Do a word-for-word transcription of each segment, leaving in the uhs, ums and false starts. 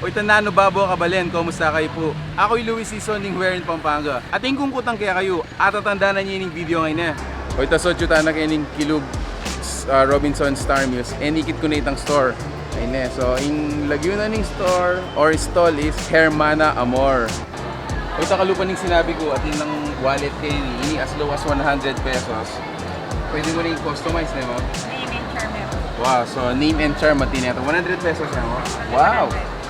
Oy, tananu babo kabalen, kumusta kayu pu? Aku i Luis Sison ning Wherein Pampanga. Atin kung kutang kekayu, atatandanan ye ining video ngeni. Oy, ta so, atyu tana kening Kilub, ah, Robinson Star Mills. E, ikit ku na itang store. Ayni, so, ing lagyu na ning store or stall is Hermana Amor. Oy, ta kalupa ning sinabi ku, atin lang wallet keni, ini as low as one hundred pesos. Pwede mu ring i-customize, ne, ma'am? Name and charm, ma'am. Wow, so name and charm, atin ita. One hundred pesos lang, ma'am. Wow.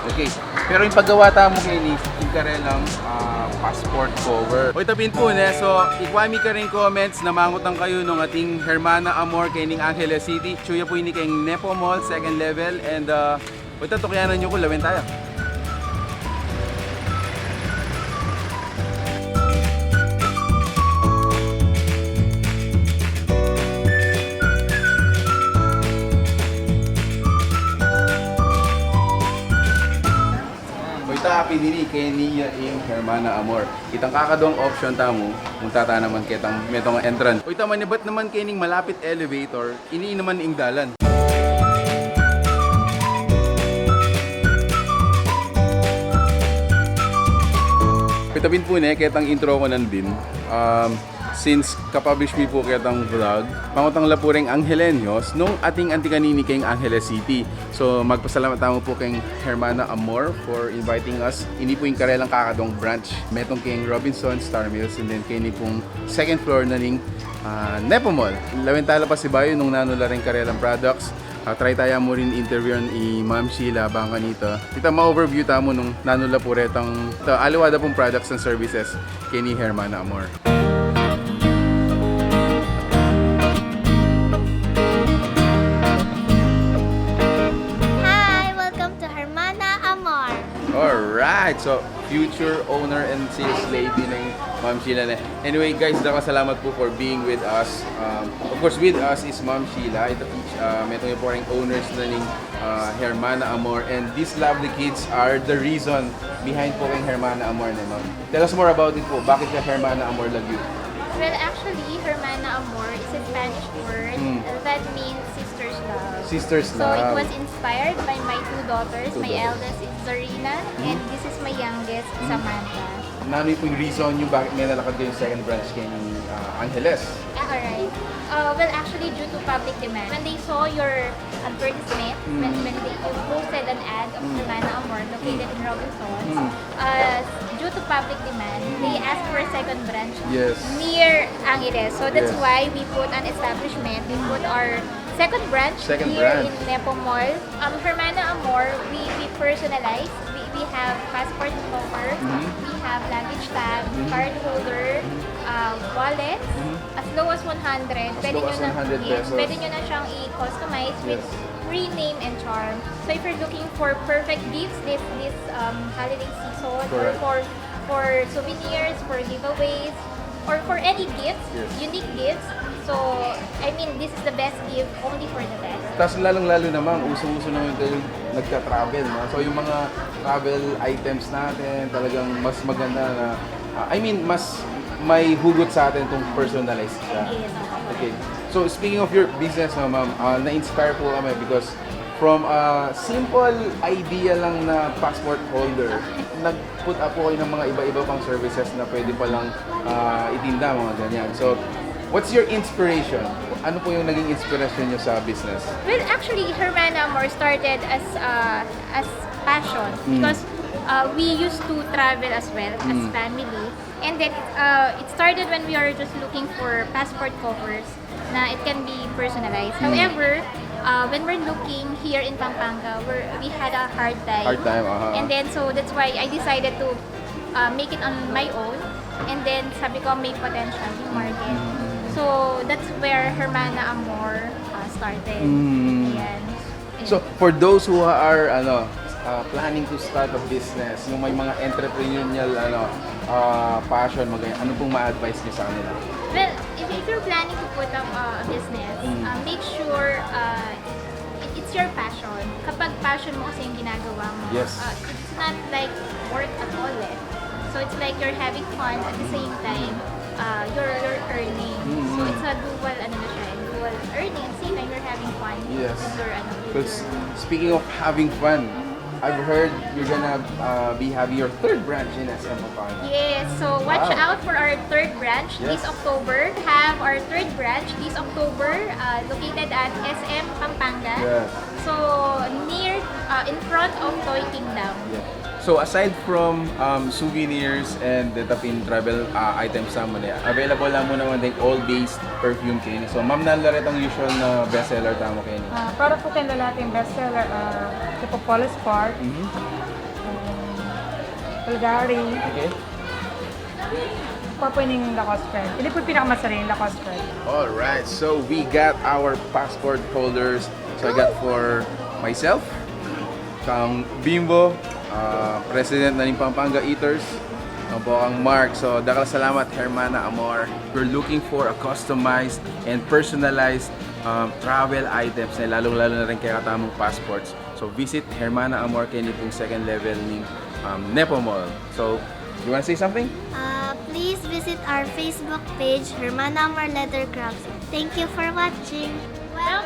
Okay. Pero ing paggawa tamu keni, ing karelang, ah, passport cover. Oy, ta pin pu, ne? So, ikwa mi karing comments na mangutang kayu nung ating Hermana Amor kening Angeles City. Atyu ya pu ini keng Nepo Mall, second level, and, ah, Oy, ta tukyanan yu ku, lawen taya. Oy, ta, apin ini, keni ya ing Hermana Amor. Itang kakaduang option tamu, munta ta naman ketang metung a entrance. Oy, ta, manibat naman kening malapit elevator, ini naman ing dalan. Oy, ta pin pu, ne, ketang intro ku nandin. Um, since ka-publish mi pu ketang vlog, mangutang la pu reng Angeleños nung ating anti kanini keng Angeles City. So, magpasalamat tamu pu keng Hermana Amor for inviting us. Ini pu ing karelang kakaduang branch. Metung keng Robinson Star Mills, and then keni pung second floor na ning, ah, Nepo Mall. Lawen tala pasibayu nung nanu la ring karelang products. Ah, try taya mu rin interviewan i Ma'am Sheila bang kanita. Ita ma-overview tamu nung nanu la pu retang, ta, aliwa da pung products and services keni Hermana Amor. Hi! Welcome to Hermana Amor! Alright! So, future owner and sales lady ning Ma'am Sheila, ne. Anyway, guys, dakal a salamat pu for being with us. Um, of course, with us is Ma'am Sheila. Ita, uh, metung ya pu ring owners na ning, uh, Hermana Amor. And these lovely kids are the reason behind pu keng Hermana Amor, ne, ma'am? Tell us more about it pu. Bakit ka Hermana Amor lagyu? Well, actually, Hermana Amor is a Spanish word Mm. that means sister's love. Sister's So, it love. was inspired by my two daughters. Two My daughters. eldest is Zarina, Mm. and this is my youngest, Mm. Samantha. Nanu pu ing reason yu bakit menalakad kayung second branch keng, ah, Angeles? Ah, alright. Uh, well, actually, due to public demand. When they saw your advertisement, Mm. when, when they, you posted an ad of Mm. Hermana Amor located Mm. in Robinson, Mm. uh, due to public demand, they Mm. asked for a second branch Yes. near Angeles. So that's Yes. why we put an establishment. We put our second branch Second here branch. in Nepo Mall. Um, Hermana Amor, we, we personalize. We, we have passport cover, Mhm. we have luggage tag, Mhm. card holder, Mhm. uh, wallet, Mhm. as low as one hundred. As Pwede low nyo as na, one hundred yes, pesos. pwede nyo na siyang i-customize with Yes. free name and charm. So if you're looking for perfect gifts this, this, um, holiday season, or Correct. for, for souvenirs, for giveaways, or for any gifts, Yes. unique gifts. So, I mean, this is the best gift, only for the best. Tas lalong-lalo na, ma'am, usong-uso na yung nagta-travel, no? So, yung mga travel items natin, talagang mas maganda na, ah, I mean, mas may hugot sa atin itong personalized siya. Yes, okay. Okay. So, speaking of your business, no, ma'am, ah, na-inspire po kami because from a simple idea lang na passport holder, nag-put up po kayo ng mga iba-iba pang services na pwede palang, ah, itinda, mga ganyan. So, what's your inspiration? Ano po yung naging inspirasyon nyo sa business? Well, actually, Hermana Amor started as, uh, as passion Mm. because, uh, we used to travel as well as Mm. family. And then, uh, it started when we are just looking for passport covers na it can be personalized. Mm. However, uh, when we're looking here in Pampanga, we're, we had a hard time. Hard time, aha. And then, so that's why I decided to, uh, make it on my own. And then, sabi ko, may potential yung market. Mm. So, that's where Hermana Amor, uh, started. Mm. Ayan. So, for those who are, ano, ah, planning to start a business, yung may mga entrepreneurial, ano, ah, passion, mga ganyan, ano pong ma-advise niyo sa kanila? Well, if, if you're planning to put up, uh, a business, Mm. uh, make sure, uh, it, it's your passion. Kapag passion mo kasi yung ginagawa mo, Yes. uh, it's not like work at all eh. So it's like you're having fun at the same time, uh, you're, you're earning. Mm. So it's a dual, ano na siya, dual earning at the same time you're having fun Yes. with your, ano, with Because your speaking of having fun, I've heard you're gonna uh, be having your third branch in S M Pampanga. Yes, so watch Wow. out for our third branch this Yes. October. Have our third branch this October, uh, located at S M Pampanga. Yes. So near, uh, in front of Toy Kingdom. Yeah. So aside from um, souvenirs and deta pin travel uh, items tamu, ne, available la mu naman ding oil-based perfume keni. So ma'am, nanu la retang usual na bestseller tamu keni? Ah, para pu keng lalaki, best seller, ah, Lipopolis Sport, Mhm. Bulgari, Okay. pa pu ning Lacoste Red. Ini pu ing pinakamasali, ing Lacoste Red. All right, so we got our passport holders. So I got for myself, kang Bimbo, uh, president na ning Pampanga Eaters, kang po kang Mark. So dakal a salamat, Hermana Amor. We're looking for a customized and personalized um, travel items, ne, lalung-lalu na rin kekatamung passports. So visit Hermana Amor keni pung second level ning um, Nepo Mall. So you wanna say something? Uh, please visit our Facebook page, Hermana Amor Leather Crafts. Thank you for watching. Welcome